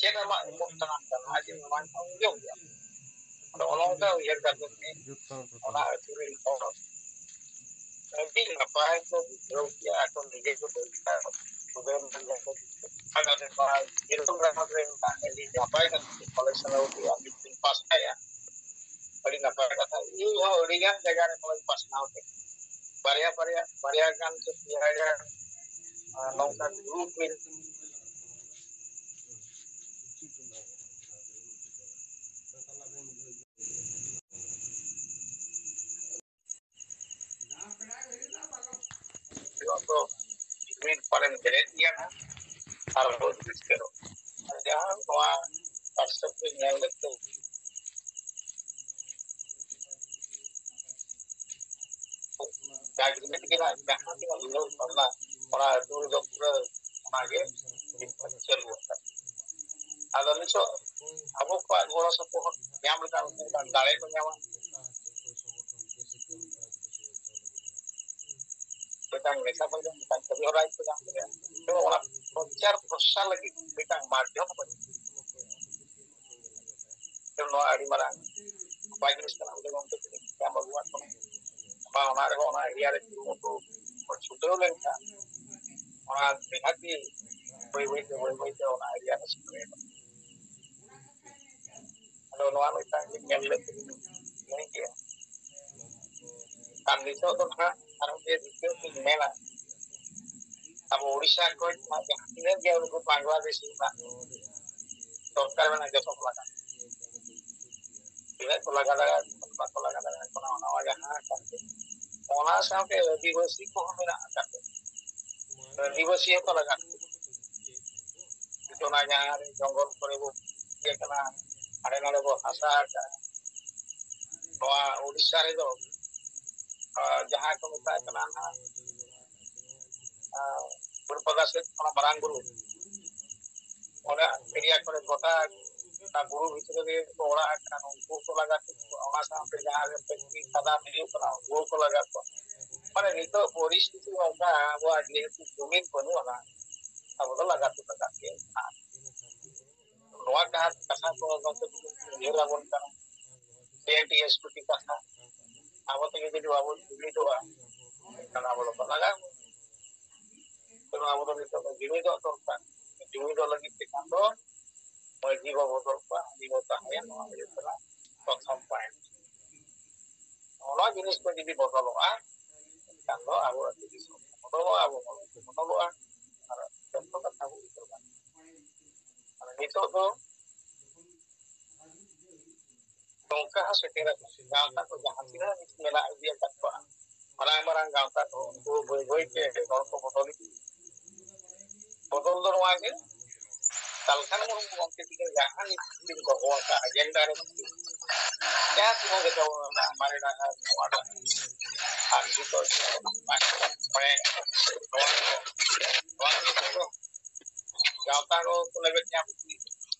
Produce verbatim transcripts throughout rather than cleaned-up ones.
ᱪᱮᱫ ᱟᱢᱟᱜ ᱮᱢᱚᱜ ᱥᱟᱱᱟᱢ ᱠᱟᱱᱟ, ᱟᱡ ᱱᱚᱣᱟ ᱟᱸᱡᱚᱢ ᱜᱮᱭᱟ᱾ ᱟᱫᱚ ᱚᱱᱮ ᱚᱱᱠᱟ ᱩᱭᱦᱟᱹᱨ ᱠᱟᱛᱮ ᱜᱮ ᱚᱱᱟ ᱟᱹᱛᱩ ᱨᱮᱱ ᱦᱚᱲ ᱟᱹᱰᱤ ᱱᱟᱯᱟᱭ ᱠᱚ ᱵᱩᱡᱷᱟᱹᱣ ᱠᱮᱜᱼᱟ, ᱟᱠᱚ ᱱᱤᱡᱮ ᱠᱚ ᱵᱩᱡᱷᱟᱹᱣ ᱠᱮᱜᱼᱟ᱾ ᱛᱚᱵᱮ ᱡᱮᱨᱚᱠᱚᱢ ᱜᱨᱟᱢ ᱨᱮ ᱢᱤᱫᱴᱟᱝ ᱟᱹᱰᱤ ᱱᱟᱯᱟᱭ ᱠᱟᱛᱮ ᱠᱚᱞᱮᱡᱽ ᱪᱟᱞᱟᱣ ᱦᱩᱭᱩᱜᱼᱟ, ᱢᱤᱫ ᱫᱤᱱ ᱯᱟᱥᱱᱟᱭᱟ, ᱟᱹᱰᱤ ᱱᱟᱯᱟᱭ ᱠᱟᱛᱷᱟ᱾ ᱤᱧ ᱦᱚᱸ ᱟᱹᱰᱤ ᱜᱟᱱ ᱡᱟᱭᱜᱟ ᱨᱮ ᱱᱚᱣᱟᱧ ᱯᱟᱥᱱᱟᱣ ᱠᱮᱫ, ᱵᱟᱨᱭᱟ ᱵᱟᱨᱭᱟ, ᱵᱟᱨᱭᱟ ᱜᱟᱱ ᱥᱮ ᱯᱮᱭᱟ ᱜᱟᱱ, ᱟᱨ ᱱᱚᱝᱠᱟ ᱜᱨᱩᱯ ᱨᱮ ᱱᱚᱣᱟ ᱫᱚ ᱢᱤᱫ ᱯᱟᱞᱮᱱ ᱵᱮᱨᱮᱫ ᱜᱮᱭᱟ ᱱᱟᱦᱟᱜ, ᱟᱨ ᱵᱚ ᱡᱤᱛᱠᱟᱹᱨᱚᱜ᱾ ᱟᱨ ᱡᱟᱦᱟᱸ ᱱᱚᱣᱟ WhatsApp ᱨᱮ ᱧᱮᱞ ᱞᱮᱫ ᱛᱮ, ᱡᱟᱦᱟᱸ ᱡᱤᱱᱤᱥ ᱜᱮ ᱱᱟᱦᱟᱜ ᱡᱟᱦᱟᱸ ᱛᱤᱱᱟᱹᱜ ᱩᱭᱦᱟᱹᱨ ᱵᱷᱟᱵᱽᱱᱟ, ᱚᱱᱟ ᱟᱹᱛᱩ ᱨᱮᱫᱚ ᱯᱩᱨᱟᱹ ᱚᱱᱟᱜᱮ ᱪᱟᱹᱞᱩ ᱟᱠᱟᱱᱟ᱾ ᱟᱫᱚ ᱱᱤᱛᱚᱜ ᱟᱵᱚ ᱠᱚᱣᱟᱜ ᱜᱚᱲᱚ ᱥᱚᱯᱚᱦᱚᱫ ᱧᱟᱢ ᱞᱮᱠᱷᱟᱱ ᱩᱱᱠᱩ ᱫᱟᱲᱮ ᱠᱚ ᱧᱟᱢᱟ᱾ ᱢᱤᱫᱴᱟᱝ ᱱᱮᱥᱟ ᱵᱟᱹᱲᱤᱡ ᱢᱤᱫᱴᱟᱝ ᱠᱟᱹᱢᱤ ᱦᱚᱨᱟ ᱠᱚ ᱧᱟᱢ ᱫᱟᱲᱮᱭᱟᱜᱼᱟ᱾ ᱛᱚ ᱚᱱᱟ ᱯᱨᱚᱪᱟᱨ ᱯᱨᱚᱥᱟᱨ ᱞᱟᱹᱜᱤᱫ ᱢᱤᱫᱴᱟᱝ ᱢᱟᱫᱽᱫᱷᱚᱢ ᱵᱟᱹᱱᱩᱜᱼᱟ᱾ ᱛᱚ ᱱᱚᱣᱟ ᱟᱹᱰᱤ ᱢᱟᱨᱟᱝ ᱱᱟᱯᱟᱭ ᱡᱤᱱᱤᱥ ᱠᱟᱱᱟ, ᱚᱸᱰᱮ ᱜᱚᱢᱠᱮ ᱛᱤᱱᱟᱹᱜ ᱧᱟᱢ ᱟᱹᱜᱩᱣᱟᱜ ᱠᱟᱱᱟ᱾ ᱵᱟᱝ, ᱚᱱᱟ ᱨᱮᱦᱚᱸ ᱚᱱᱟ ᱮᱨᱤᱭᱟ ᱨᱮ ᱠᱩᱨᱩᱢᱩᱴᱩ ᱠᱚ ᱪᱷᱩᱴᱟᱹᱣ ᱞᱮᱱᱠᱷᱟᱱ ᱚᱱᱟ ᱱᱤᱦᱟᱹᱛ ᱜᱮ ᱵᱟᱹᱭ ᱵᱟᱹᱭ ᱛᱮ, ᱵᱟᱹᱭ ᱵᱟᱹᱭ ᱛᱮ ᱚᱱᱟ ᱮᱨᱤᱭᱟ ᱨᱮ ᱥᱮᱴᱮᱨᱚᱜᱼᱟ᱾ ᱟᱫᱚ ᱱᱚᱣᱟ ᱢᱤᱫᱴᱟᱝ ᱞᱤᱧ ᱧᱮᱞ ᱞᱮᱫ ᱛᱮᱞᱤᱧ ᱞᱟᱹᱭ ᱠᱮᱜᱼᱟ᱾ ᱟᱨ ᱱᱤᱛᱚᱜ ᱫᱚ ᱱᱟᱦᱟᱜ ᱟᱨᱦᱚᱸ ᱡᱮ ᱫᱤᱥᱟᱹ ᱞᱤᱧ ᱢᱮᱱᱟ, ᱟᱵᱚ ᱳᱰᱤᱥᱟ ᱠᱷᱚᱱ ᱱᱟᱦᱟᱜ ᱡᱟᱦᱟᱸ ᱛᱤᱱᱟᱹᱜ ᱜᱮ ᱩᱱᱠᱩ ᱵᱟᱝᱞᱟᱫᱮᱥᱤ ᱨᱮᱱᱟᱜ ᱥᱚᱨᱠᱟᱨ ᱢᱮᱱᱟᱜ, ᱡᱚᱛᱚ ᱠᱚ ᱞᱟᱜᱟ᱾ ᱛᱤᱱᱟᱹᱜ ᱠᱚ ᱞᱟᱜᱟ ᱫᱟᱲᱮᱭᱟᱜ ᱠᱟᱱᱟ, ᱵᱟᱠᱚ ᱞᱟᱜᱟ ᱫᱟᱲᱮᱭᱟᱜ ᱠᱟᱱᱟ, ᱚᱱᱟ ᱢᱟ ᱡᱟᱦᱟᱸ ᱟᱠᱟᱱ ᱜᱮ᱾ ᱚᱱᱟ ᱥᱟᱶᱛᱮ ᱟᱹᱫᱤᱵᱟᱹᱥᱤ ᱠᱚᱦᱚᱸ ᱢᱮᱱᱟᱜ ᱟᱠᱟᱫ ᱠᱚᱣᱟ᱾ ᱟᱹᱫᱤᱵᱟᱹᱥᱤ ᱦᱚᱸᱠᱚ ᱞᱟᱜᱟ ᱠᱚᱣᱟ᱾ ᱱᱤᱛᱚᱜ ᱚᱱᱟ ᱡᱟᱦᱟᱸ ᱨᱮ ᱡᱚᱝᱜᱚᱞ ᱠᱚᱨᱮ ᱵᱚ ᱤᱭᱟᱹ ᱠᱟᱱᱟ, ᱦᱟᱸᱰᱮ ᱱᱟᱰᱮ ᱵᱚ ᱦᱟᱥᱟ ᱟᱠᱟᱫᱼᱟ᱾ ᱱᱚᱣᱟ ᱳᱰᱤᱥᱟ ᱨᱮᱫᱚ, ᱟᱨ ᱡᱟᱦᱟᱸ ᱠᱚ ᱢᱮᱛᱟᱜ ᱠᱟᱱᱟ ᱱᱟᱦᱟᱜ, ᱟᱨ ᱵᱟᱹᱨᱯᱟᱫᱟ ᱥᱮᱫ ᱠᱷᱚᱱᱟᱜ ᱢᱟᱨᱟᱝ ᱵᱩᱨᱩ, ᱚᱱᱟ ᱮᱨᱤᱭᱟ ᱠᱚᱨᱮ ᱜᱚᱴᱟ ᱚᱱᱟ ᱵᱩᱨᱩ ᱵᱷᱤᱛᱨᱤ ᱨᱮᱜᱮ ᱠᱚ ᱚᱲᱟᱜ ᱟᱠᱟᱱ, ᱩᱱᱠᱩ ᱠᱚ ᱞᱟᱜᱟ ᱠᱮᱫ ᱠᱚᱣᱟ᱾ ᱚᱱᱟ ᱥᱟᱶᱛᱮ ᱡᱟᱦᱟᱸ ᱨᱮ ᱯᱟᱹᱧᱪᱤ ᱠᱷᱟᱫᱟᱱ ᱦᱩᱭᱩᱜ ᱠᱟᱱᱟ, ᱩᱱᱠᱩ ᱠᱚ ᱞᱟᱜᱟ ᱠᱚᱣᱟ᱾ ᱢᱟᱱᱮ ᱱᱤᱛᱚᱜ ᱯᱚᱨᱤᱥᱛᱷᱤᱛᱤ ᱱᱚᱝᱠᱟ, ᱟᱵᱚᱣᱟᱜ ᱡᱮᱦᱮᱛᱩ ᱡᱩᱢᱤᱫ ᱵᱟᱹᱱᱩᱜ ᱟᱱᱟ, ᱟᱵᱚ ᱫᱚ ᱞᱟᱜᱟ ᱛᱮ ᱞᱟᱜᱟ ᱜᱮ᱾ ᱱᱚᱣᱟ ᱠᱟᱛᱷᱟ ᱠᱚ ᱜᱚᱢᱠᱮ ᱩᱭᱦᱟᱹᱨ ᱟᱵᱚᱱ ᱠᱟᱱᱟ, ᱴᱤ ᱮᱱ ᱴᱤ ᱮᱥ ᱠᱚ ᱠᱟᱛᱷᱟ, ᱟᱵᱚ ᱛᱮᱜᱮ ᱡᱩᱫᱤ ᱵᱟᱵᱚᱱ ᱡᱩᱢᱤᱫᱚᱜᱼᱟ, ᱮᱱᱠᱷᱟᱱ ᱟᱵᱚ ᱫᱚᱠᱚ ᱞᱟᱜᱟ ᱵᱚᱱᱟ᱾ ᱛᱮ ᱟᱵᱚ ᱫᱚ ᱱᱤᱛᱚᱜ ᱫᱚ ᱡᱩᱢᱤᱫᱚᱜ ᱫᱚᱨᱠᱟᱨ᱾ ᱡᱩᱢᱤᱫᱚᱜ ᱞᱟᱹᱜᱤᱫ ᱛᱮ ᱠᱷᱟᱱ ᱫᱚ ᱢᱟᱹᱡᱷᱤ ᱵᱟᱵᱟ ᱫᱚᱨᱠᱟᱨ, ᱩᱱᱤ ᱵᱚ ᱛᱟᱦᱮᱸᱭᱟ, ᱱᱚᱣᱟ ᱦᱩᱭᱩᱜ ᱠᱟᱱᱟ ᱯᱨᱚᱛᱷᱚᱢ ᱯᱚᱭᱮᱱᱴ᱾ ᱱᱚᱣᱟ ᱡᱤᱱᱤᱥ ᱠᱚ ᱡᱩᱫᱤ ᱵᱚᱫᱚᱞᱚᱜᱼᱟ, ᱮᱱᱠᱷᱟᱱ ᱫᱚ ᱟᱵᱚ ᱟᱹᱛᱩ ᱫᱤᱥᱚᱢ ᱵᱚᱫᱚᱞᱚᱜᱼᱟ, ᱟᱵᱚ ᱦᱚᱲ ᱵᱚᱫᱚᱞᱚᱜᱼᱟ, ᱟᱨ ᱡᱚᱛᱚ ᱠᱟᱛᱷᱟ ᱵᱚ ᱩᱭᱦᱟᱹᱨ ᱜᱟᱱᱚᱜᱼᱟ᱾ ᱟᱨ ᱱᱤᱛᱚᱜ ᱫᱚ ᱱᱚᱝᱠᱟ ᱦᱚᱸ ᱥᱮᱴᱮᱨ ᱟᱠᱟᱱᱟ, ᱜᱟᱶᱛᱟ ᱠᱚ ᱡᱟᱦᱟᱸ ᱛᱤᱱᱟᱹᱜ ᱢᱮᱱᱟᱜ ᱤᱫᱤ ᱟᱠᱟᱫ ᱠᱚᱣᱟ, ᱢᱟᱨᱟᱝ ᱢᱟᱨᱟᱝ ᱜᱟᱶᱛᱟ ᱠᱚ, ᱩᱱᱠᱩ ᱵᱟᱹᱭ ᱵᱟᱹᱭ ᱛᱮ ᱦᱚᱲ ᱠᱚ ᱵᱚᱫᱚᱞ ᱤᱫᱤᱜ᱾ ᱵᱚᱫᱚᱞ ᱫᱚ ᱱᱚᱣᱟ ᱜᱮ, ᱥᱟᱞᱠᱷᱟᱱ ᱢᱩᱨᱢᱩ ᱜᱚᱢᱠᱮ ᱛᱤᱠᱤᱱ ᱡᱟᱦᱟᱸ ᱱᱤᱛ ᱫᱚᱦᱚ ᱟᱠᱟᱫ ᱮᱡᱮᱱᱰᱟ ᱨᱮ, ᱡᱟᱦᱟᱸ ᱛᱤᱱᱟᱹᱜ ᱜᱮ ᱛᱟᱵᱚᱱ ᱢᱮᱱᱟᱜᱼᱟ, ᱢᱟᱨᱮ ᱰᱟᱦᱟᱨ, ᱱᱚᱣᱟ ᱰᱟᱦᱟᱨ, ᱟᱨ ᱱᱤᱛᱚᱜ ᱢᱟᱱᱮ ᱱᱚᱣᱟ ᱠᱚ, ᱱᱚᱣᱟ ᱠᱚ ᱜᱟᱶᱛᱟ ᱠᱚ ᱞᱮᱵᱮᱫ ᱧᱟᱢ ᱤᱫᱤ,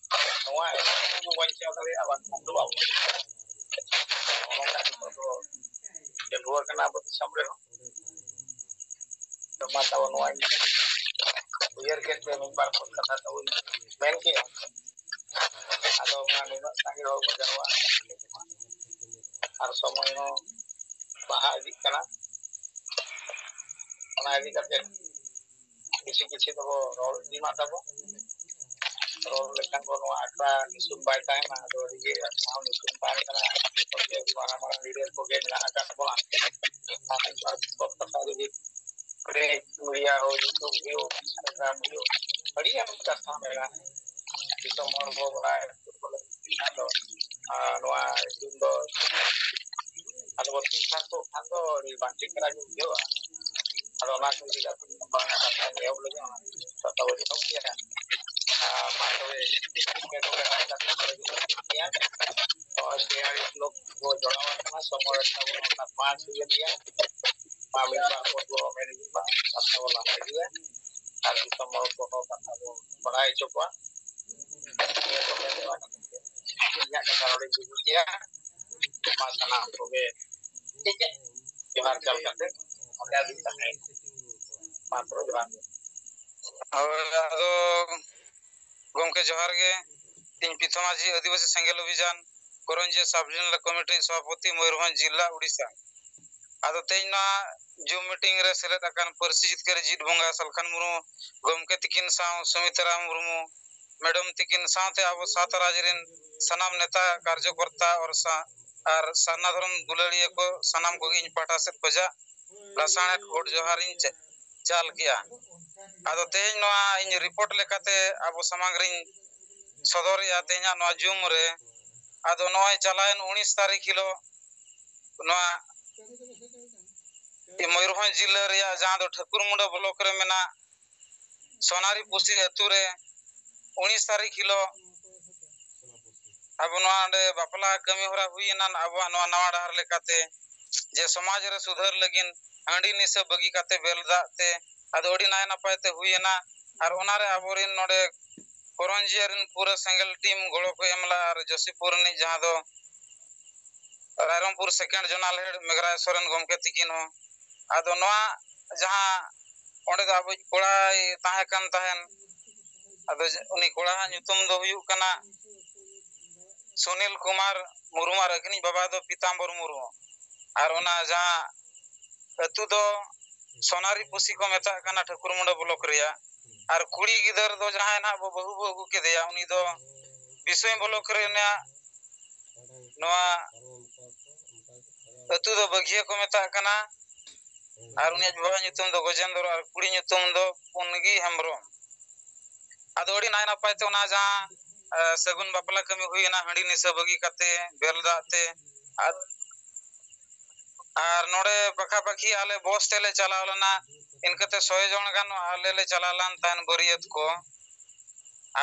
ᱱᱚᱣᱟ ᱮᱱᱮᱡ ᱵᱚᱱ ᱵᱟᱧᱪᱟᱣ ᱫᱟᱲᱮᱭᱟᱜᱼᱟ, ᱵᱟᱝᱠᱷᱟᱱ ᱫᱚ ᱵᱟᱵᱚᱱ ᱵᱟᱧᱪᱟᱣ ᱫᱟᱲᱮᱭᱟᱜᱼᱟ᱾ ᱱᱚᱜᱼᱚ ᱱᱚᱝᱠᱟ ᱱᱤᱛᱚᱜ ᱫᱚ ᱪᱟᱹᱞᱩ ᱟᱠᱟᱱᱟ ᱟᱵᱚ ᱫᱤᱥᱚᱢ ᱨᱮᱦᱚᱸ᱾ ᱛᱚ ᱢᱟ ᱛᱟᱵᱚ ᱱᱚᱣᱟᱧ ᱩᱭᱦᱟᱹᱨ ᱠᱮᱫ ᱛᱮ ᱢᱤᱫ ᱵᱟᱨ ᱠᱷᱚᱱ ᱠᱟᱛᱷᱟ ᱛᱟᱵᱚᱧ ᱢᱮᱱ ᱠᱮᱜᱼᱟ᱾ ᱟᱫᱚ ᱢᱟ ᱱᱩᱱᱟᱹᱜ ᱥᱟᱸᱜᱮ ᱦᱚᱲ ᱠᱚ ᱡᱟᱨᱣᱟ ᱟᱠᱟᱱᱟ, ᱟᱨ ᱥᱚᱢᱚᱭ ᱦᱚᱸ ᱞᱟᱦᱟ ᱤᱫᱤᱜ ᱠᱟᱱᱟ᱾ ᱚᱱᱟ ᱤᱫᱤ ᱠᱟᱛᱮ ᱠᱤᱪᱷᱩ ᱠᱤᱪᱷᱩ ᱫᱚᱵᱚ ᱨᱚᱲ ᱤᱫᱤ ᱢᱟ ᱛᱟᱵᱚ᱾ ᱨᱚᱲ ᱞᱮᱠᱷᱟᱱ ᱵᱚ ᱱᱚᱣᱟ ᱟᱠᱷᱲᱟ ᱱᱤᱥᱩᱱ ᱵᱟᱭ ᱛᱟᱦᱮᱱᱟ, ᱟᱫᱚ ᱟᱹᱰᱤ ᱜᱮ ᱟᱠᱷᱲᱟ ᱦᱚᱸ ᱱᱤᱥᱩᱱ ᱛᱟᱦᱮᱱ ᱠᱟᱱᱟ᱾ ᱢᱟᱨᱟᱝ ᱢᱟᱨᱟᱝ ᱞᱤᱰᱟᱨ ᱠᱚᱜᱮ ᱢᱮᱱᱟᱜ ᱟᱠᱟᱫ ᱵᱚᱱᱟ᱾ ᱟᱨ ᱠᱚ ᱠᱟᱛᱷᱟ ᱡᱩᱫᱤ ᱯᱨᱤᱱᱴ ᱢᱤᱰᱤᱭᱟ ᱦᱩᱭᱩᱜ, YouTube ᱦᱩᱭᱩᱜ, Instagram ᱦᱩᱭᱩᱜ, ᱟᱹᱰᱤ ᱜᱟᱱ ᱠᱟᱛᱷᱟ ᱢᱮᱱᱟᱜᱼᱟ᱾ ᱫᱤᱥᱚᱢ ᱦᱚᱲ ᱵᱚ ᱵᱟᱲᱟᱭ ᱦᱚᱪᱚ ᱠᱚ ᱞᱟᱹᱜᱤᱫ ᱠᱷᱟᱱ ᱫᱚ, ᱟᱨ ᱱᱚᱣᱟ ᱫᱤᱱ ᱫᱚ ᱟᱫᱚ ᱵᱚ ᱴᱷᱤᱠ ᱴᱷᱟᱠ ᱠᱚᱜ ᱠᱷᱟᱱ ᱫᱚ ᱟᱹᱰᱤ ᱵᱟᱝ ᱴᱷᱤᱠ ᱫᱷᱟᱨᱟ ᱜᱮ ᱵᱩᱡᱷᱟᱹᱜᱼᱟ᱾ ᱟᱫᱚ ᱚᱱᱟ ᱠᱚ ᱤᱫᱤ ᱠᱟᱛᱮ ᱵᱟᱝ ᱠᱟᱛᱷᱟ ᱮᱦᱚᱵ ᱞᱟᱹᱜᱤᱫ ᱚᱱᱟ ᱠᱟᱛᱷᱟ ᱵᱚ ᱮᱦᱚᱵ ᱜᱮᱭᱟ᱾ ᱟᱨ ᱢᱟ ᱛᱚᱵᱮ, ᱱᱚᱜᱼᱚᱭ ᱥᱮᱭᱟᱨᱤ ᱵᱞᱚᱜ ᱵᱚ ᱡᱚᱲᱟᱣ ᱟᱠᱟᱱᱟ, ᱥᱚᱢᱚᱭ ᱛᱟᱵᱚᱱ ᱚᱱᱟ ᱯᱟᱸᱪ ᱦᱩᱭᱮᱱ ᱜᱮᱭᱟ᱾ ᱢᱟ ᱢᱤᱫ ᱵᱟᱨ ᱠᱚ ᱫᱚ ᱢᱮᱱ ᱤᱫᱤ ᱢᱟ, ᱠᱟᱛᱷᱟ ᱵᱚ ᱞᱟᱦᱟ ᱤᱫᱤᱭᱟ᱾ ᱟᱨ ᱫᱤᱥᱚᱢ ᱦᱚᱲ ᱠᱚᱦᱚᱸ ᱠᱟᱛᱷᱟ ᱵᱚ ᱵᱟᱲᱟᱭ ᱦᱚᱪᱚ ᱠᱚᱣᱟ᱾ ᱱᱤᱭᱟᱹ ᱠᱚ ᱢᱮᱱ ᱵᱟᱲᱟ ᱠᱟᱛᱮ ᱤᱧᱟᱹᱜ ᱠᱟᱛᱷᱟ ᱱᱚᱰᱮᱧ ᱢᱩᱪᱟᱹᱫ ᱠᱮᱜᱼᱟ᱾ ᱢᱟ ᱥᱟᱱᱟᱢ ᱠᱚᱜᱮ ᱴᱷᱤᱠ ᱜᱮᱭᱟ, ᱡᱚᱦᱟᱨ ᱪᱟᱞ ᱠᱟᱛᱮ ᱚᱸᱰᱮ ᱟᱹᱞᱤᱧ ᱛᱟᱦᱮᱸ᱾ ᱢᱟ ᱛᱚᱵᱮ ᱡᱚᱦᱟᱨ ᱜᱮ᱾ ᱦᱳᱭ, ᱟᱫᱚ ᱜᱚᱢᱠᱮ ᱡᱚᱦᱟᱨ ᱜᱮ᱾ ᱤᱧ ᱯᱤᱛᱷᱚ ᱢᱟᱹᱡᱷᱤ, ᱟᱹᱫᱤᱵᱟᱹᱥᱤ ᱥᱮᱸᱜᱮᱞ ᱚᱵᱷᱤᱡᱟᱱ ᱠᱚᱨᱚᱧᱡᱤᱭᱟᱹ ᱥᱟᱵ ᱡᱳᱱᱟᱞ ᱠᱚᱢᱤᱴᱤ ᱨᱤᱱᱤᱡ ᱥᱚᱵᱷᱟᱯᱚᱛᱤ, ᱢᱚᱭᱩᱨᱵᱷᱚᱸᱡᱽ ᱡᱤᱞᱟ, ᱩᱲᱤᱥᱥᱟ᱾ ᱟᱫᱚ ᱛᱮᱦᱮᱧ ᱱᱚᱣᱟ ᱡᱩᱢ ᱢᱤᱴᱤᱝ ᱨᱮ ᱥᱮᱞᱮᱫ ᱟᱠᱟᱱ ᱯᱟᱹᱨᱥᱤ ᱡᱤᱛᱠᱟᱹᱨ ᱡᱤᱛ ᱵᱚᱸᱜᱟ ᱥᱟᱞᱠᱷᱟᱱ ᱢᱩᱨᱢᱩ ᱜᱚᱢᱠᱮ ᱛᱤᱠᱤᱱ ᱥᱟᱶ ᱥᱩᱢᱤᱛᱨᱟ ᱢᱩᱨᱢᱩ ᱢᱮᱰᱟᱢ ᱛᱤᱠᱤᱱ ᱥᱟᱶᱛᱮ ᱟᱵᱚ ᱥᱟᱶᱛᱟ ᱨᱟᱡᱽ ᱨᱮᱱ ᱥᱟᱱᱟᱢ ᱱᱮᱛᱟ, ᱠᱟᱨᱡᱚᱠᱚᱨᱛᱟ ᱚᱨ ᱥᱟ-, ᱟᱨ ᱥᱟᱨᱱᱟ ᱫᱷᱚᱨᱚᱢ ᱫᱩᱞᱟᱹᱲᱤᱭᱟᱹ ᱠᱚ ᱥᱟᱱᱟᱢ ᱠᱚᱜᱮ ᱤᱧ ᱯᱟᱦᱴᱟ ᱥᱮᱫ ᱠᱷᱚᱱᱟᱜ ᱞᱟᱥᱟᱬᱦᱮᱫ ᱜᱚᱰ ᱡᱚᱦᱟᱨ ᱤᱧ ᱪᱟ-, ᱪᱟᱞ ᱠᱮᱜᱼᱟ᱾ ᱟᱫᱚ ᱛᱮᱦᱮᱧ ᱱᱚᱣᱟ ᱤᱧ ᱨᱤᱯᱳᱨᱴ ᱞᱮᱠᱟᱛᱮ ᱟᱵᱚ ᱥᱟᱢᱟᱝ ᱨᱤᱧ ᱥᱚᱫᱚᱨᱮᱜᱼᱟ ᱛᱮᱦᱮᱧᱟᱜ ᱱᱚᱣᱟ ᱡᱩᱢ ᱨᱮ᱾ ᱟᱫᱚ ᱱᱚᱜᱼᱚᱭ ᱪᱟᱞᱟᱣᱮᱱ ᱩᱱᱤᱥ ᱛᱟᱹᱨᱤᱠᱷ ᱦᱤᱞᱳᱜ ᱱᱚᱣᱟ ᱢᱚᱭᱩᱨᱵᱷᱚᱸᱡᱽ ᱡᱤᱞᱟᱹ ᱨᱮᱭᱟᱜ ᱡᱟᱦᱟᱸ ᱫᱚ ᱴᱷᱟᱹᱠᱩᱨᱢᱩᱸᱰᱟᱹ ᱵᱞᱚᱠ ᱨᱮ ᱢᱮᱱᱟᱜ ᱥᱳᱱᱟᱨᱤ ᱯᱩᱥᱤ ᱟᱹᱛᱩ ᱨᱮ ᱩᱱᱤᱥ ᱛᱟᱹᱨᱤᱠᱷ ᱦᱤᱞᱳᱜ ᱟᱵᱚ ᱱᱚᱣᱟ ᱚᱸᱰᱮ ᱵᱟᱯᱞᱟ ᱠᱟᱹᱢᱤ ᱦᱚᱨᱟ ᱦᱩᱭᱮᱱᱟ ᱟᱵᱚᱣᱟᱜ ᱱᱚᱣᱟ ᱱᱟᱣᱟ ᱰᱟᱦᱟᱨ ᱞᱮᱠᱟᱛᱮ, ᱡᱮ ᱥᱚᱢᱟᱡᱽ ᱨᱮ ᱥᱩᱫᱷᱟᱹᱨ ᱞᱟᱹᱜᱤᱫ ᱦᱟᱺᱰᱤ ᱱᱤᱥᱟᱹ ᱵᱟᱹᱜᱤ ᱠᱟᱛᱮ ᱵᱮᱞ ᱫᱟᱜ ᱛᱮ, ᱟᱫᱚ ᱟᱹᱰᱤ ᱱᱟᱭ ᱱᱟᱯᱟᱭ ᱛᱮ ᱦᱩᱭᱮᱱᱟ᱾ ᱟᱨ ᱚᱱᱟᱨᱮ ᱟᱵᱚᱨᱮᱱ ᱱᱚᱰᱮ ᱠᱚᱨᱚᱧᱡᱤᱭᱟᱹ ᱨᱮᱱ ᱯᱩᱨᱟᱹ ᱥᱮᱸᱜᱮᱞ ᱴᱤᱢ ᱜᱚᱲᱚ ᱠᱚ ᱮᱢ ᱞᱮᱫᱼᱟ᱾ ᱟᱨ ᱡᱳᱥᱤᱯᱩᱨ ᱨᱤᱱᱤᱡ ᱡᱟᱦᱟᱸ ᱫᱚ ᱨᱟᱭᱨᱚᱝᱯᱩᱨ ᱥᱮᱠᱮᱱᱰ ᱡᱳᱱᱟᱞ ᱦᱮᱰ ᱢᱮᱜᱷᱨᱟᱭ ᱥᱚᱨᱮᱱ ᱜᱚᱢᱠᱮ ᱛᱤᱠᱤᱱ ᱦᱚᱸ᱾ ᱟᱫᱚ ᱱᱚᱣᱟ ᱡᱟᱦᱟᱸ ᱚᱸᱰᱮ ᱫᱚ ᱟᱵᱚᱭᱤᱡ ᱠᱚᱲᱟᱭ ᱛᱟᱦᱮᱸ ᱠᱟᱱ ᱛᱟᱦᱮᱱ, ᱟᱫᱚ ᱩᱱᱤ ᱠᱚᱲᱟ ᱦᱟᱸᱜ ᱧᱩᱛᱩᱢ ᱫᱚ ᱦᱩᱭᱩᱜ ᱠᱟᱱᱟ ᱥᱩᱱᱤᱞ ᱠᱩᱢᱟᱨ ᱢᱩᱨᱢᱩ, ᱟᱨ ᱟᱹᱠᱤᱱᱤᱡ ᱵᱟᱵᱟ ᱫᱚ ᱯᱤᱛᱟᱢᱵᱚᱨ ᱢᱩᱨᱢᱩ᱾ ᱟᱨ ᱚᱱᱟ ᱡᱟᱦᱟᱸ ᱟᱹᱛᱩ ᱫᱚ ᱥᱳᱱᱟᱨᱤ ᱯᱩᱥᱤ ᱠᱚ ᱢᱮᱛᱟᱜ ᱠᱟᱱᱟ ᱴᱷᱟᱹᱠᱩᱨᱢᱩᱸᱰᱟᱹ ᱵᱞᱚᱠ ᱨᱮᱭᱟᱜ᱾ ᱟᱨ ᱠᱩᱲᱤ ᱜᱤᱫᱟᱹᱨ ᱫᱚ ᱡᱟᱦᱟᱸᱭ ᱱᱟᱦᱟᱜ ᱵᱚ ᱵᱟᱹᱦᱩ ᱵᱚ ᱟᱹᱜᱩ ᱠᱮᱫᱮᱭᱟ, ᱩᱱᱤ ᱫᱚ ᱵᱤᱥᱚᱭ ᱵᱞᱚᱠ ᱨᱮᱱᱟᱜ ᱱᱚᱣᱟ ᱟᱹᱛᱩ ᱫᱚ ᱵᱟᱹᱜᱷᱤᱭᱟᱹ ᱠᱚ ᱢᱮᱛᱟᱜ ᱠᱟᱱᱟ᱾ ᱟᱨ ᱩᱱᱤᱭᱟᱜ ᱵᱟᱵᱟ ᱧᱩᱛᱩᱢ ᱫᱚ ᱜᱚᱡᱮᱱᱫᱨᱚ ᱟᱨ ᱠᱩᱲᱤ ᱧᱩᱛᱩᱢ ᱫᱚ ᱯᱩᱱᱜᱤ ᱦᱮᱢᱵᱨᱚᱢ᱾ ᱟᱫᱚ ᱟᱹᱰᱤ ᱱᱟᱭ ᱱᱟᱯᱟᱭ ᱛᱮ ᱚᱱᱟ ᱡᱟᱦᱟᱸ, ᱮ, ᱥᱟᱹᱜᱩᱱ ᱵᱟᱯᱞᱟ ᱠᱟᱹᱢᱤ ᱦᱩᱭᱮᱱᱟ, ᱦᱟᱺᱰᱤ ᱱᱤᱥᱟᱹ ᱵᱟᱹᱜᱤ ᱠᱟᱛᱮ, ᱵᱮᱞ ᱫᱟᱜ ᱛᱮ᱾ ᱟᱨ, ᱟᱨ ᱱᱚᱰᱮ ᱯᱟᱠᱷᱟ ᱯᱟᱠᱷᱤ ᱟᱞᱮ ᱵᱚᱥ ᱛᱮᱞᱮ ᱪᱟᱞᱟᱣ ᱞᱮᱱᱟ, ᱤᱱᱠᱟᱹᱛᱮ ᱥᱚᱭ ᱡᱚᱱ ᱜᱟᱱ ᱟᱞᱮ ᱞᱮ ᱪᱟᱞᱟᱣ ᱞᱮᱱ ᱛᱟᱦᱮᱱ ᱵᱟᱹᱨᱭᱟᱹᱛ ᱠᱚ᱾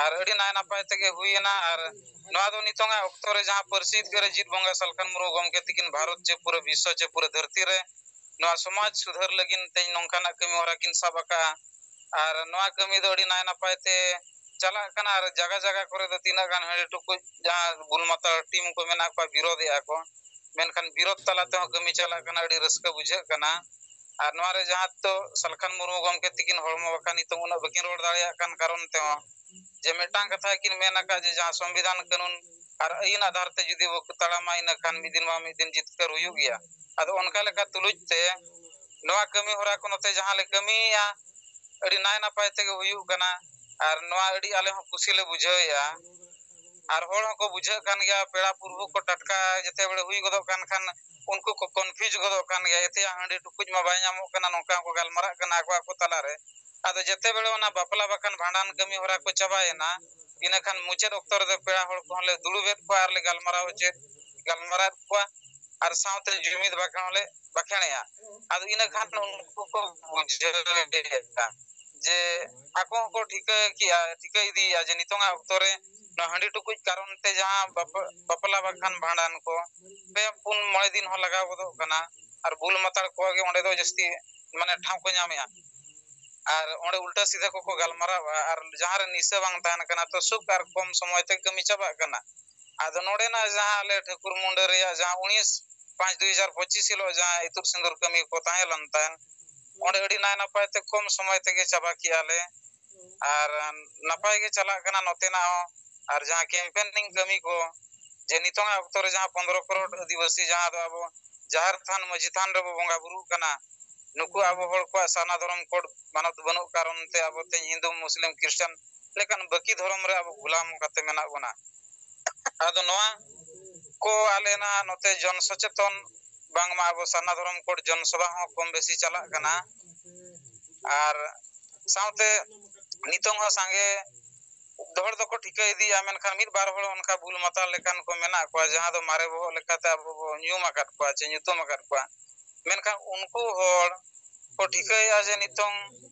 ᱟᱨ ᱟᱹᱰᱤ ᱱᱟᱭ ᱱᱟᱯᱟᱭ ᱛᱮᱜᱮ ᱦᱩᱭᱮᱱᱟ᱾ ᱟᱨ ᱱᱚᱣᱟ ᱫᱚ ᱱᱤᱛᱚᱝᱟᱜ ᱚᱠᱛᱚ ᱨᱮ ᱡᱟᱦᱟᱸ ᱯᱟᱹᱨᱥᱤ ᱡᱤᱛᱠᱟᱹᱨ ᱡᱤᱛ ᱵᱚᱸᱜᱟ ᱥᱟᱞᱠᱷᱟᱱ ᱢᱩᱨᱢᱩ ᱜᱚᱢᱠᱮ ᱛᱤᱠᱤᱱ ᱵᱷᱟᱨᱚᱛ ᱪᱮ ᱯᱩᱨᱟᱹ ᱵᱤᱥᱥᱚ ᱪᱮ ᱯᱩᱨᱟᱹ ᱫᱷᱟᱹᱨᱛᱤ ᱨᱮ ᱱᱚᱣᱟ ᱥᱚᱢᱟᱡᱽ ᱥᱩᱫᱷᱟᱹᱨ ᱞᱟᱹᱜᱤᱫ ᱛᱮ ᱱᱚᱝᱠᱟᱱᱟᱜ ᱠᱟᱹᱢᱤ ᱦᱚᱨᱟ ᱠᱤᱱ ᱥᱟᱵ ᱟᱠᱟᱫᱼᱟ᱾ ᱟᱨ ᱱᱚᱣᱟ ᱠᱟᱹᱢᱤ ᱫᱚ ᱟᱹᱰᱤ ᱱᱟᱭ ᱱᱟᱯᱟᱭ ᱛᱮ ᱪᱟᱞᱟᱜ ᱠᱟᱱᱟ᱾ ᱟᱨ ᱡᱟᱭᱜᱟ ᱡᱟᱭᱜᱟ ᱠᱚᱨᱮ ᱫᱚ ᱛᱤᱱᱟᱹᱜ ᱜᱟᱱ ᱦᱟᱺᱰᱤ ᱴᱩᱠᱩᱡ ᱡᱟᱦᱟᱸ ᱵᱩᱞ ᱢᱟᱛᱟᱞ ᱴᱤᱢ ᱠᱚ ᱢᱮᱱᱟᱜ ᱠᱚᱣᱟ, ᱵᱤᱨᱳᱫᱷᱮᱜᱼᱟ ᱠᱚ, ᱢᱮᱱᱠᱷᱟᱱ ᱵᱤᱨᱳᱫᱷ ᱛᱟᱞᱟ ᱛᱮᱦᱚᱸ ᱠᱟᱹᱢᱤ ᱪᱟᱞᱟᱜ ᱠᱟᱱᱟ, ᱟᱹᱰᱤ ᱨᱟᱹᱥᱠᱟᱹ ᱵᱩᱡᱷᱟᱹᱜ ᱠᱟᱱᱟ᱾ ᱟᱨ ᱱᱚᱣᱟ ᱨᱮ ᱡᱟᱦᱟᱸ ᱫᱚ ᱥᱟᱞᱠᱷᱟᱱ ᱢᱩᱨᱢᱩ ᱜᱚᱢᱠᱮ ᱛᱤᱠᱤᱱ ᱦᱚᱲᱢᱚ ᱵᱟᱠᱷᱟᱱ ᱱᱤᱛᱚᱝ ᱩᱱᱟᱹᱜ ᱵᱟᱹᱠᱤᱱ ᱨᱚᱲ ᱫᱟᱲᱮᱭᱟᱜ ᱠᱟᱱ ᱠᱟᱨᱚᱱ ᱛᱮᱦᱚᱸ, ᱡᱮ ᱢᱤᱫᱴᱟᱝ ᱠᱟᱛᱷᱟ ᱠᱤᱱ ᱢᱮᱱ ᱟᱠᱟᱫ, ᱡᱮ ᱡᱟᱦᱟᱸ ᱥᱚᱝᱵᱤᱫᱷᱟᱱ ᱠᱟᱹᱱᱩᱱ ᱟᱨ ᱟᱹᱭᱤᱱ ᱟᱫᱷᱟᱨ ᱛᱮ ᱡᱩᱫᱤ ᱵᱚ ᱛᱟᱲᱟᱢᱟ, ᱤᱱᱟᱹ ᱠᱷᱟᱱ ᱢᱤᱫ ᱫᱤᱱ ᱵᱟᱝ ᱢᱤᱫ ᱫᱤᱱ ᱡᱤᱛᱠᱟᱹᱨ ᱦᱩᱭᱩᱜ ᱜᱮᱭᱟ᱾ ᱟᱫᱚ ᱚᱱᱠᱟ ᱞᱮᱠᱟ ᱛᱩᱞᱩᱡ ᱛᱮ ᱱᱚᱣᱟ ᱠᱟᱹᱢᱤ ᱦᱚᱨᱟ ᱠᱚ ᱱᱚᱛᱮ ᱡᱟᱦᱟᱸ ᱞᱮ ᱠᱟᱹᱢᱤᱭᱮᱫᱼᱟ, ᱟᱹᱰᱤ ᱱᱟᱭ ᱱᱟᱯᱟᱭ ᱛᱮᱜᱮ ᱦᱩᱭᱩᱜ ᱠᱟᱱᱟ᱾ ᱟᱨ ᱱᱚᱣᱟ ᱟᱹᱰᱤ ᱟᱞᱮ ᱦᱚᱸ ᱠᱩᱥᱤ ᱞᱮ ᱵᱩᱡᱷᱟᱹᱣᱮᱫᱼᱟ᱾ ᱟᱨ ᱦᱚᱲ ᱦᱚᱸᱠᱚ ᱵᱩᱡᱷᱟᱹᱜ ᱠᱟᱱ ᱜᱮᱭᱟ, ᱯᱮᱲᱟ ᱯᱩᱨᱵᱷᱩ ᱠᱚ ᱴᱟᱴᱠᱟ ᱡᱮᱛᱮ ᱵᱮᱲᱮ ᱦᱩᱭ ᱜᱚᱫᱚᱜ ᱠᱟᱱ ᱠᱷᱟᱱ ᱩᱱᱠᱩ ᱠᱚ confuse ᱜᱚᱫᱚᱜ ᱠᱟᱱ ᱜᱮᱭᱟ, ᱮᱛᱮᱭᱟ ᱦᱟᱺᱰᱤ ᱴᱩᱠᱩᱡ ᱢᱟ ᱵᱟᱭ ᱧᱟᱢᱚᱜ ᱠᱟᱱᱟ, ᱱᱚᱝᱠᱟ ᱦᱚᱸᱠᱚ ᱜᱟᱞᱢᱟᱨᱟᱜ ᱠᱟᱱᱟ ᱟᱠᱚ ᱟᱠᱚ ᱛᱟᱞᱟᱨᱮ᱾ ᱟᱫᱚ ᱡᱮᱛᱮ ᱵᱮᱲᱮ ᱚᱱᱟ ᱵᱟᱯᱞᱟ ᱵᱟᱠᱷᱟᱱ ᱵᱷᱟᱸᱰᱟᱱ ᱠᱟᱹᱢᱤ ᱦᱚᱨᱟ ᱠᱚ ᱪᱟᱵᱟᱭᱮᱱᱟ, ᱤᱱᱟᱹ ᱠᱷᱟᱱ ᱢᱩᱪᱟᱹᱫ ᱚᱠᱛᱚ ᱨᱮᱫᱚ ᱯᱮᱲᱟ ᱦᱚᱲ ᱠᱚᱦᱚᱸ ᱞᱮ ᱫᱩᱲᱩᱵᱮᱫ ᱠᱚᱣᱟ ᱟᱨ ᱞᱮ ᱜᱟᱞᱢᱟᱨᱟᱣ ᱦᱚᱪᱚᱭᱮᱫ, ᱜᱟᱞᱢᱟᱨᱟᱣᱮᱫ ᱠᱚᱣᱟ ᱟᱨ ᱥᱟᱶᱛᱮ ᱡᱩᱢᱤᱫ ᱵᱟᱠᱷᱮᱬ ᱦᱚᱸᱞᱮ ᱵᱟᱠᱷᱮᱬᱮᱜᱼᱟ᱾ ᱟᱫᱚ ᱤᱱᱟᱹ ᱠᱷᱟᱱ ᱩᱱᱠᱩ ᱠᱚ ᱵᱩᱡᱷᱟᱹᱣ ᱠᱮᱫᱟ ᱡᱮ ᱟᱠᱚ ᱦᱚᱸᱠᱚ ᱴᱷᱤᱠᱟᱹ ᱠᱮᱜᱼᱟ, ᱴᱷᱤᱠᱟᱹ ᱤᱫᱤᱭᱮᱫᱼᱟ ᱡᱮ ᱱᱤᱛᱚᱝᱟᱜ ᱚᱠᱛᱚ ᱨᱮ ᱱᱚᱣᱟ ᱦᱟᱺᱰᱤ ᱴᱩᱠᱩᱡ ᱠᱟᱨᱚᱱ ᱛᱮ ᱡᱟᱦᱟᱸ ᱵᱟᱯ-, ᱵᱟᱯᱞᱟ ᱵᱟᱝᱠᱷᱟᱱ ᱵᱷᱟᱸᱰᱟᱱ ᱠᱚ ᱯᱮ ᱯᱩᱱ ᱢᱚᱬᱮ ᱫᱤᱱ ᱦᱚᱸ ᱞᱟᱜᱟᱣ ᱜᱚᱫᱚᱜ ᱠᱟᱱᱟ᱾ ᱟᱨ ᱵᱩᱞ ᱢᱟᱛᱟᱲ ᱠᱚᱣᱟᱜ ᱜᱮ ᱚᱸᱰᱮ ᱫᱚ ᱡᱟᱹᱥᱛᱤ ᱢᱟᱱᱮ ᱴᱷᱟᱶ ᱠᱚ ᱧᱟᱢᱮᱜᱼᱟ᱾ ᱟᱨ ᱚᱸᱰᱮ ᱩᱞᱴᱟᱹ ᱥᱤᱫᱷᱟᱹ ᱠᱚᱠᱚ ᱜᱟᱞᱢᱟᱨᱟᱣᱟ, ᱟᱨ ᱡᱟᱦᱟᱸ ᱨᱮ ᱱᱤᱥᱟᱹ ᱵᱟᱝ ᱛᱟᱦᱮᱱ ᱠᱟᱱᱟ, ᱛᱚ ᱥᱩᱠ ᱟᱨ ᱠᱚᱢ ᱥᱚᱢᱚᱭ ᱛᱮ ᱠᱟᱹᱢᱤ ᱪᱟᱵᱟᱜ ᱠᱟᱱᱟ᱾ ᱟᱫᱚ ᱱᱚᱰᱮᱱᱟᱜ ᱡᱟᱦᱟᱸ ᱟᱞᱮ ᱴᱷᱟᱹᱠᱩᱨ ᱢᱩᱱᱰᱟᱹ ᱨᱮᱭᱟᱜ ᱡᱟᱦᱟᱸ ᱩᱱᱤᱥ ᱯᱟᱸᱪ ᱫᱩᱭ ᱦᱟᱡᱟᱨ ᱯᱚᱸᱪᱤᱥ ᱦᱤᱞᱳᱜ ᱡᱟᱦᱟᱸ ᱤᱛᱩᱫ ᱥᱤᱸᱫᱩᱨ ᱠᱟᱹᱢᱤ ᱠᱚ ᱛᱟᱦᱮᱸ ᱞᱮᱱ ᱛᱟᱦᱮᱸᱫ, ᱚᱸᱰᱮ ᱟᱹᱰᱤ ᱱᱟᱭ ᱱᱟᱯᱟᱭ ᱛᱮ ᱠᱚᱢ ᱥᱚᱢᱚᱭ ᱛᱮᱜᱮ ᱪᱟᱵᱟ ᱠᱮᱜᱼᱟ ᱞᱮ᱾ ᱟᱨ ᱱᱟᱯᱟᱭ ᱜᱮ ᱪᱟᱞᱟᱜ ᱠᱟᱱᱟ ᱱᱚᱛᱮᱱᱟᱜ ᱦᱚᱸ᱾ ᱟᱨ ᱡᱟᱦᱟᱸ campaigning ᱠᱟᱹᱢᱤ ᱠᱚ, ᱡᱮ ᱱᱤᱛᱚᱝᱟᱜ ᱚᱠᱛᱚ ᱨᱮ ᱡᱟᱦᱟᱸ ᱯᱚᱱᱫᱽᱨᱚ ᱠᱨᱳᱲ ᱟᱹᱫᱤᱵᱟᱹᱥᱤ ᱡᱟᱦᱟᱸ ᱫᱚ ᱟᱵᱚ ᱡᱟᱦᱮᱨ ᱛᱷᱟᱱ, ᱢᱟᱹᱡᱷᱤ ᱛᱷᱟᱱ ᱨᱮᱵᱚ ᱵᱚᱸᱜᱟ ᱵᱩᱨᱩᱜ ᱠᱟᱱᱟ, ᱱᱩᱠᱩ ᱟᱵᱚ ᱦᱚᱲ ᱠᱚᱣᱟᱜ ᱥᱟᱨᱱᱟ ᱫᱷᱚᱨᱚᱢ code ᱢᱟᱱᱚᱛ ᱵᱟᱹᱱᱩᱜ ᱠᱟᱨᱚᱱ ᱛᱮ ᱟᱵᱚ ᱛᱮᱦᱮᱧ ᱦᱤᱱᱫᱩ, ᱢᱩᱥᱞᱤᱢ, ᱠᱷᱨᱤᱥᱴᱟᱱ ᱞᱮᱠᱟᱱ ᱵᱟᱹᱠᱤ ᱫᱷᱚᱨᱚᱢ ᱨᱮ ᱟᱵᱚ ᱜᱩᱞᱟᱢ ᱠᱟᱛᱮ ᱢᱮᱱᱟᱜ ᱵᱚᱱᱟ᱾ ᱟᱫᱚ ᱱᱚᱣᱟ ᱠᱚ ᱟᱞᱮ ᱱᱟᱦᱟᱜ ᱱᱚᱛᱮ ᱡᱚᱱ ᱥᱚᱪᱮᱛᱚᱱ, ᱵᱟᱝᱢᱟ ᱟᱵᱚ ᱥᱟᱨᱱᱟ ᱫᱷᱚᱨᱚᱢ code ᱡᱚᱱ ᱥᱚᱵᱷᱟ ᱦᱚᱸ ᱠᱚᱢ ᱵᱮᱥᱤ ᱪᱟᱞᱟᱜ ᱠᱟᱱᱟ᱾ ᱟᱨ ᱥᱟᱶᱛᱮ ᱱᱤᱛᱚᱝ ᱦᱚᱸ ᱥᱟᱸᱜᱮ ᱦᱚᱲ ᱫᱚᱠᱚ ᱴᱷᱤᱠᱟᱹ ᱤᱫᱤᱭᱮᱫᱼᱟ, ᱢᱮᱱᱠᱷᱟᱱ ᱢᱤᱫ ᱵᱟᱨ ᱦᱚᱲ ᱚᱱᱠᱟ ᱵᱩᱞ ᱢᱟᱛᱟᱞ ᱞᱮᱠᱟᱱ ᱠᱚ ᱢᱮᱱᱟᱜ ᱠᱚᱣᱟ, ᱡᱟᱦᱟᱸ ᱫᱚ ᱢᱟᱨᱮ ᱵᱚᱦᱚᱜ ᱞᱮᱠᱟᱛᱮ ᱟᱵᱚ ᱵᱚ ᱧᱩᱢ ᱟᱠᱟᱫ ᱠᱚᱣᱟ ᱪᱮ ᱧᱩᱛᱩᱢ ᱟᱠᱟᱫ ᱠᱚᱣᱟ᱾ ᱢᱮᱱᱠᱷᱟᱱ ᱩᱱᱠᱩ ᱦᱚᱲ ᱠᱚ ᱴᱷᱤᱠᱟᱹᱭᱮᱫᱼᱟ ᱡᱮ ᱱᱤᱛᱚᱝ,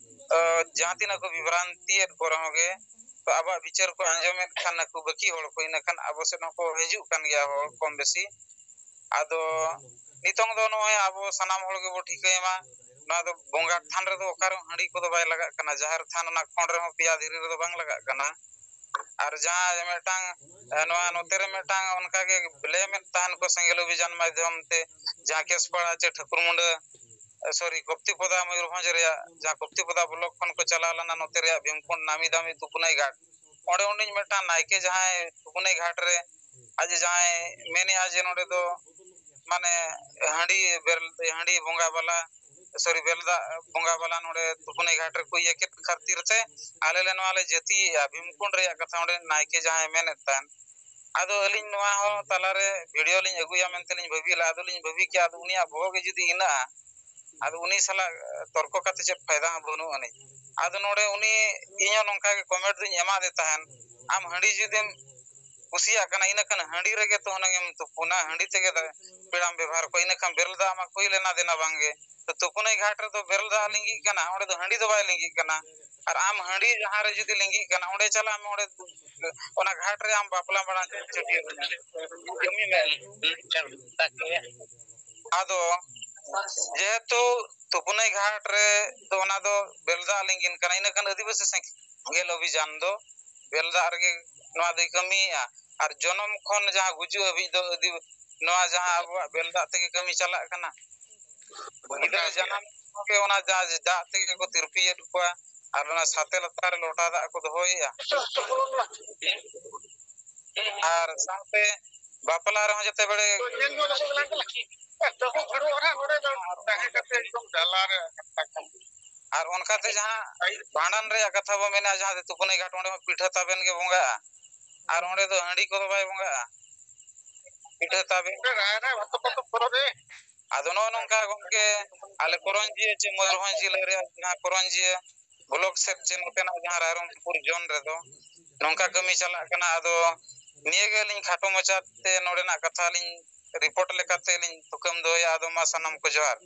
ᱟᱸ, ᱡᱟᱦᱟᱸ ᱛᱤᱱᱟᱹᱜ ᱠᱚ ᱵᱤᱵᱷᱨᱟᱱᱛᱤᱭᱮᱫ ᱠᱚ ᱨᱮᱦᱚᱸ ᱜᱮ, ᱛᱚ ᱟᱵᱚᱣᱟᱜ ᱵᱤᱪᱟᱹᱨ ᱠᱚ ᱟᱸᱡᱚᱢᱮᱫ ᱠᱷᱟᱱ ᱱᱩᱠᱩ ᱵᱟᱹᱠᱤ ᱦᱚᱲ ᱠᱚ, ᱤᱱᱟᱹ ᱠᱷᱟᱱ ᱟᱵᱚ ᱥᱮᱫ ᱦᱚᱸᱠᱚ ᱦᱤᱡᱩᱜ ᱠᱟᱱ ᱜᱮᱭᱟ ᱦᱚᱲ ᱠᱚᱢ ᱵᱮᱥᱤ᱾ ᱟᱫᱚ ᱱᱤᱛᱚᱝ ᱫᱚ ᱱᱚᱜᱼᱚᱭ ᱟᱵᱚ ᱥᱟᱱᱟᱢ ᱦᱚᱲ ᱜᱮᱵᱚ ᱴᱷᱤᱠᱟᱹᱭ ᱢᱟ, ᱱᱚᱣᱟ ᱫᱚ ᱵᱚᱸᱜᱟ ᱛᱷᱟᱱ ᱨᱮᱫᱚ ᱚᱠᱟᱨᱮᱦᱚᱸ ᱦᱟᱺᱰᱤ ᱠᱚᱫᱚ ᱵᱟᱭ ᱞᱟᱜᱟᱜ ᱠᱟᱱᱟ, ᱡᱟᱦᱮᱨ ᱛᱷᱟᱱ ᱚᱱᱟ ᱠᱷᱚᱸᱰ ᱨᱮᱦᱚᱸ ᱯᱮᱭᱟ ᱫᱷᱤᱨᱤ ᱨᱮᱫᱚ ᱵᱟᱝ ᱞᱟᱜᱟᱜ ᱠᱟᱱᱟ᱾ ᱟᱨ ᱡᱟᱦᱟᱸ ᱢᱤᱫᱴᱟᱝ, ᱮ, ᱱᱚᱣᱟ ᱱᱚᱛᱮ ᱨᱮ ᱢᱤᱫᱴᱟᱝ ᱚᱱᱠᱟᱜᱮ ᱞᱟᱹᱭ ᱢᱮᱫ ᱛᱟᱦᱮᱱ ᱠᱚ ᱥᱮᱸᱜᱮᱞ ᱚᱵᱷᱤᱡᱟᱱ ᱢᱟᱫᱽᱫᱷᱚᱢ ᱛᱮ, ᱡᱟᱦᱟᱸ ᱠᱮᱥᱯᱟᱲᱟ ᱪᱮ ᱴᱷᱟᱹᱠᱩᱨ ᱢᱩᱸᱰᱟᱹ ᱥᱚᱨᱤ, ᱠᱚᱯᱛᱤᱯᱚᱫᱟ, ᱢᱚᱭᱩᱨᱵᱷᱚᱸᱡᱽ ᱨᱮᱭᱟᱜ ᱡᱟᱦᱟᱸ ᱠᱚᱯᱛᱤᱯᱚᱫᱟ ᱵᱞᱚᱠ ᱠᱷᱚᱱ ᱠᱚ ᱪᱟᱞᱟᱣ ᱞᱮᱱᱟ ᱱᱚᱛᱮ ᱨᱮᱭᱟᱜ ᱵᱷᱤᱢᱠᱩᱸᱰ ᱱᱟᱢᱤ ᱫᱟᱢᱤ ᱛᱩᱯᱩᱱᱟᱹᱭ ᱜᱷᱟᱴ, ᱚᱸᱰᱮ ᱩᱱᱤ ᱢᱤᱫᱴᱟᱝ ᱱᱟᱭᱠᱮ ᱡᱟᱦᱟᱸᱭ ᱛᱩᱯᱩᱱᱟᱹᱭ ᱜᱷᱟᱴ ᱨᱮ ᱟᱡ ᱡᱟᱦᱟᱸᱭ ᱢᱮᱱᱮᱜᱼᱟ ᱡᱮ ᱱᱚᱸᱰᱮ ᱫᱚ ᱢᱟᱱᱮ ᱦᱟᱺᱰᱤ ᱵᱮᱨ-, ᱦᱟᱺᱰᱤ ᱵᱚᱸᱜᱟ ᱵᱟᱞᱟ, ᱥᱚᱨᱤ, ᱵᱮᱞ ᱫᱟᱜ ᱵᱚᱸᱜᱟ ᱵᱟᱞᱟ ᱱᱚᱸᱰᱮ ᱛᱩᱯᱩᱱᱟᱹᱭ ᱜᱷᱟᱴ ᱨᱮᱠᱚ ᱤᱭᱟᱹ ᱠᱮᱫ ᱠᱷᱟᱹᱛᱤᱨ ᱛᱮ ᱟᱞᱮ ᱞᱮ ᱱᱚᱣᱟ ᱞᱮ ᱡᱟᱹᱛᱤᱭᱮᱜᱼᱟ, ᱵᱷᱤᱢᱠᱩᱸᱰ ᱨᱮᱭᱟᱜ ᱠᱟᱛᱷᱟ ᱚᱸᱰᱮ ᱱᱟᱭᱠᱮ ᱡᱟᱦᱟᱸᱭ ᱢᱮᱱᱮᱫ ᱛᱟᱦᱮᱱ᱾ ᱟᱫᱚ ᱟᱹᱞᱤᱧ ᱱᱚᱣᱟ ᱦᱚᱸ ᱛᱟᱞᱟᱨᱮ ᱵᱷᱤᱰᱤᱭᱳ ᱞᱤᱧ ᱟᱹᱜᱩᱭᱟ ᱢᱮᱱᱛᱮ ᱞᱤᱧ ᱵᱷᱟᱹᱵᱤ ᱞᱮᱫᱼᱟ᱾ ᱟᱫᱚ ᱞᱤᱧ ᱵᱷᱟᱹᱵᱤ ᱠᱮᱜᱼᱟ, ᱟᱫᱚ ᱩᱱᱤᱭᱟᱜ ᱵᱚᱦᱚᱜ ᱜᱮ ᱡᱩᱫᱤ ᱤᱱᱟᱹᱜᱼᱟ, ᱟᱫᱚ ᱩᱱᱤ ᱥᱟᱞᱟᱜ ᱛᱚᱨᱠᱚ ᱠᱟᱛᱮ ᱪᱮᱫ ᱯᱷᱟᱭᱫᱟ ᱦᱚᱸ ᱵᱟᱹᱱᱩᱜ ᱟᱹᱱᱤᱡ᱾ ᱟᱫᱚ ᱱᱚᱰᱮ ᱩᱱᱤ, ᱤᱧ ᱦᱚᱸ ᱱᱚᱝᱠᱟ ᱜᱮ ᱠᱚᱢᱮᱱᱴ ᱫᱩᱧ ᱮᱢᱟᱫᱮ ᱛᱟᱦᱮᱱ, ᱟᱢ ᱦᱟᱺᱰᱤ ᱡᱩᱫᱤᱢ ᱠᱩᱥᱤᱭᱟᱜ ᱠᱟᱱᱟ, ᱤᱱᱟᱹ ᱠᱷᱟᱱ ᱦᱟᱺᱰᱤ ᱨᱮᱜᱮ ᱛᱚ ᱦᱩᱱᱟᱹᱝ ᱮᱢ ᱛᱩᱯᱩᱱᱟ, ᱦᱟᱺᱰᱤ ᱛᱮᱜᱮ ᱫᱟ-, ᱯᱮᱲᱟᱢ ᱵᱮᱵᱚᱦᱟᱨ ᱠᱚᱣᱟ, ᱤᱱᱟᱹ ᱠᱷᱟᱱ ᱵᱮᱨᱮᱞ ᱫᱟᱜ ᱢᱟ ᱠᱚᱭ ᱞᱮᱱᱟ ᱫᱮᱱᱟ ᱵᱟᱝ ᱜᱮ᱾ ᱛᱚ ᱛᱩᱯᱩᱱᱟᱹᱭ ᱜᱷᱟᱴ ᱨᱮᱫᱚ ᱵᱮᱨᱮᱞ ᱫᱟᱜ ᱞᱤᱸᱜᱤᱜ ᱠᱟᱱᱟ, ᱚᱸᱰᱮ ᱫᱚ ᱦᱟᱺᱰᱤ ᱫᱚ ᱵᱟᱭ ᱞᱤᱸᱜᱤᱜ ᱠᱟᱱᱟ᱾ ᱟᱨ ᱟᱢ ᱦᱟᱺᱰᱤ ᱡᱟᱦᱟᱸ ᱨᱮ ᱡᱩᱫᱤ ᱞᱤᱸᱜᱤᱜ ᱠᱟᱱᱟ, ᱚᱸᱰᱮ ᱪᱟᱞᱟᱜ ᱢᱮ, ᱚᱸᱰᱮ ᱚᱱᱟ ᱜᱷᱟᱴ ᱨᱮ ᱟᱢ ᱵᱟᱯᱞᱟ ᱢᱟᱲᱟᱝ ᱪᱷᱟᱹᱴᱭᱟᱹᱨ ᱢᱮ᱾ ᱟᱫᱚ ᱡᱮᱦᱮᱛᱩ ᱛᱩᱯᱩᱱᱟᱹᱭ ᱜᱷᱟᱴ ᱨᱮ ᱫᱚ ᱚᱱᱟ ᱫᱚ ᱵᱮᱨᱮᱞ ᱫᱟᱜ ᱞᱤᱸᱜᱤᱱ ᱠᱟᱱᱟ, ᱤᱱᱟᱹ ᱠᱷᱟᱱ ᱟᱹᱫᱤᱵᱟᱹᱥᱤ ᱥᱮᱸᱜᱮᱞ ᱚᱵᱷᱤᱡᱟᱱ ᱫᱚ ᱵᱮᱨᱮᱞ ᱫᱟᱜ ᱨᱮᱜᱮ ᱱᱚᱣᱟ ᱫᱚᱭ ᱠᱟᱹᱢᱤᱭᱮᱫᱼᱟ᱾ ᱟᱨ ᱡᱚᱱᱚᱢ ᱠᱷᱚᱱ ᱡᱟᱦᱟᱸ ᱜᱩᱡᱩᱜ ᱦᱟᱹᱵᱤᱡ ᱫᱚ ᱟᱹᱫᱤ-, ᱱᱚᱣᱟ ᱡᱟᱦᱟᱸ ᱟᱵᱚᱣᱟᱜ ᱵᱮᱨᱮᱞ ᱫᱟᱜ ᱛᱮᱜᱮ ᱠᱟᱹᱢᱤ ᱪᱟᱞᱟᱜ ᱠᱟᱱᱟ᱾ ᱜᱤᱫᱽᱨᱟᱹ ᱡᱟᱱᱟᱢ ᱠᱷᱚᱱ ᱜᱮ ᱚᱱᱟ ᱫᱟᱜ, ᱫᱟᱜ ᱛᱮᱜᱮ ᱠᱚ ᱛᱤᱨᱯᱤᱭᱮᱫ ᱠᱚᱣᱟ ᱟᱨ ᱚᱱᱟ ᱥᱟᱛᱮ ᱞᱟᱛᱟᱨ ᱨᱮ ᱞᱚᱴᱟ ᱫᱟᱜ ᱠᱚ ᱫᱚᱦᱚᱭᱮᱫᱼᱟ᱾ ᱟᱨ ᱥᱟᱶᱛᱮ ᱵᱟᱯᱞᱟ ᱨᱮᱦᱚᱸ ᱡᱮᱛᱮ ᱵᱮᱲᱮ ᱟᱨ ᱚᱱᱠᱟᱛᱮ ᱡᱟᱦᱟᱸ ᱵᱷᱟᱸᱰᱟᱱ ᱨᱮᱭᱟᱜ ᱠᱟᱛᱷᱟ ᱵᱚ ᱢᱮᱱᱟ, ᱡᱟᱦᱟᱸ ᱛᱮ ᱛᱩᱯᱩᱱᱟᱹᱭ ᱜᱷᱟᱴ, ᱚᱸᱰᱮ ᱦᱚᱸ ᱯᱤᱴᱷᱟᱹ ᱛᱟᱵᱮᱱ ᱜᱮ ᱵᱚᱸᱜᱟᱜᱼᱟ᱾ ᱟᱨ ᱚᱸᱰᱮ ᱫᱚ ᱦᱟᱺᱰᱤ ᱠᱚᱫᱚ ᱵᱟᱭ ᱵᱚᱸᱜᱟᱜᱼᱟ, ᱯᱤᱴᱷᱟᱹ ᱛᱟᱵᱮᱱ᱾ ᱟᱫᱚ ᱱᱚᱜᱼᱚ ᱱᱚᱝᱠᱟ ᱜᱚᱢᱠᱮ, ᱟᱞᱮ ᱠᱚᱨᱚᱧᱡᱤᱭᱟᱹ ᱪᱮ ᱢᱚᱭᱩᱨᱵᱷᱚᱸᱡᱽ ᱡᱮᱞᱟ ᱨᱮᱭᱟᱜ ᱡᱟᱦᱟᱸ ᱠᱚᱨᱚᱧᱡᱤᱭᱟᱹ ᱵᱞᱚᱠ ᱥᱮᱫ ᱪᱮ ᱱᱚᱛᱮᱱᱟᱜ ᱡᱟᱦᱟᱸ ᱨᱟᱭᱨᱚᱝᱯᱩᱨ ᱡᱳᱱ ᱨᱮᱫᱚ ᱱᱚᱝᱠᱟ ᱠᱟᱹᱢᱤ ᱪᱟᱞᱟᱜ ᱠᱟᱱᱟ᱾ ᱟᱫᱚ ᱱᱤᱭᱟᱹ ᱜᱮ ᱟᱹᱞᱤᱧ ᱠᱷᱟᱴᱚ ᱢᱟᱪᱷᱟ ᱛᱮ ᱱᱚᱰᱮᱱᱟᱜ ᱠᱟᱛᱷᱟ ᱞᱤᱧ ᱨᱤᱯᱳᱨᱴ ᱞᱮᱠᱟᱛᱮ ᱞᱤᱧ ᱛᱷᱩᱠᱟᱹᱢ ᱫᱚᱦᱚᱭᱟ᱾ ᱟᱫᱚ ᱢᱟ ᱥᱟᱱᱟᱢ ᱠᱚ ᱡᱚᱦᱟᱨ᱾